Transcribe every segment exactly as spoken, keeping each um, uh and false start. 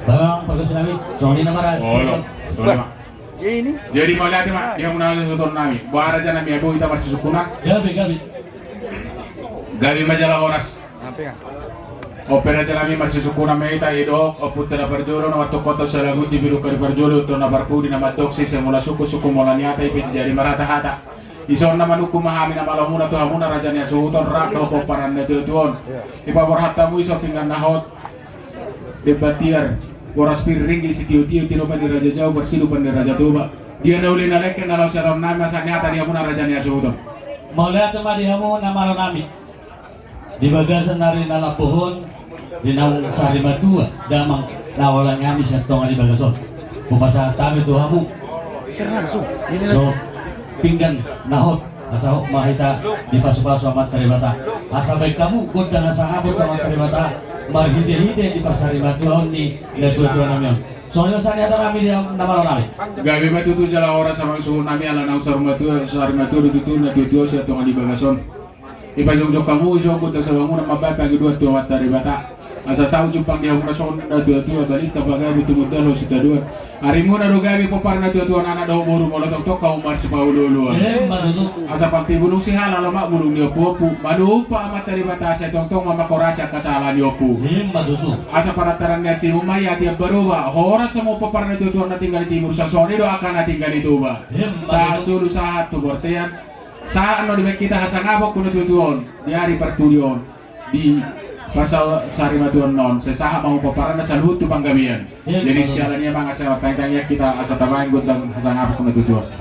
Bang, bagus nami, songon i nama ras. Olo, songon i ma. Jadi mauliate ma di hamuna suhut nami. Boha raja nami, abo hita marsisungkunan. Gabe, gabe. Gabe ma jala horas. Ope raja nami, marsisungkunan ma hita, didok ompunta na parjolo, na martungkothon salagundi, pidungka ni parjolo, tona parpudi na mandok sise mula sungkun, sungkun mula niata, i pe sijadi marhata-hata. Dison na manungkun ma hami na malo muna tu hamuna raja ni hasuhuton, rap dohot pomparan na tuatua on. Dipaborhat hamu dison pinggan na hot, demban tiar, boras pir, ringgit sitio-tio, tilopan ni Raja Jau, parsilupan ni Raja Toba. Dia na uli na lengket na laho siadopan nami, asa ni hata di hamuna raja ni hasuhuton. Mauliate ma di hamu na malo nami. Di bagasan ari na lambok on, di naung sari matua damang na holan hami sian tonga ni bagas on, hupasahat hami tu hamu so pinggan na hot, asa hot ma hita dipasupasu Amanta Debata, asa baen hamu gondang hasangapon tu Amanta Debata marhitehite di parsari matuaon ni na tuatua nami on. Songon i ma sian hata nami di hamu na malo nami. Gabe ma tutu jala horas amang suhut nami, ala naung sari matua, sari matua do tutu na tuatua sian tonga ni bagas on. Dipajongjong hamu dison gondang sabangunan mambahen pangidoan tu Amanta Debata, asa saut jumpang di hamuna songon na tuatua, balintang pagabe tumundalhon sitadoan. Arimuna do gabe pomparan na tuatua, anak dohot boru, molo tongtong hamu marsipaolooloan. Emma tutu. Asa pang tibulung sihala, lomak bulung ni ompuompu, manumpak Amanta Debata asa tongtong ma manghorasi angka sahala ni ompu. Emma tutu. Asa panataran ni asi muna i ate ambaroba, horas hamu pomparan na tuatua na tinggal di timur, sasongon i do angka na tinggal di Toba. Emma tutu. Sahat solu, sahat tu bortean. Sahat ma dibaen hita hasangapon tu na tuatua on di ari parpudi on, di parsari matuaon on, sai sahat ma hamu pomparanna saluhut tu panggabean. Jadi siala ni i amang, asa martangiang hita asa tabaen gondang hasangapon tu na tuatua on.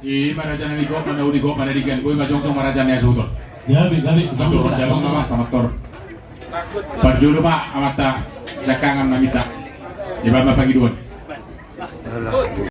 I ma raja nami, gok ma na uli, gok ma na denggan, boi ma jongjong ma raja ni hasuhuton. Gabe, gabe. Matur, gabe, gabe, gabe. Mator. Parjolo ma amanta siangkangan naminta. Dibahen ma pangidoan.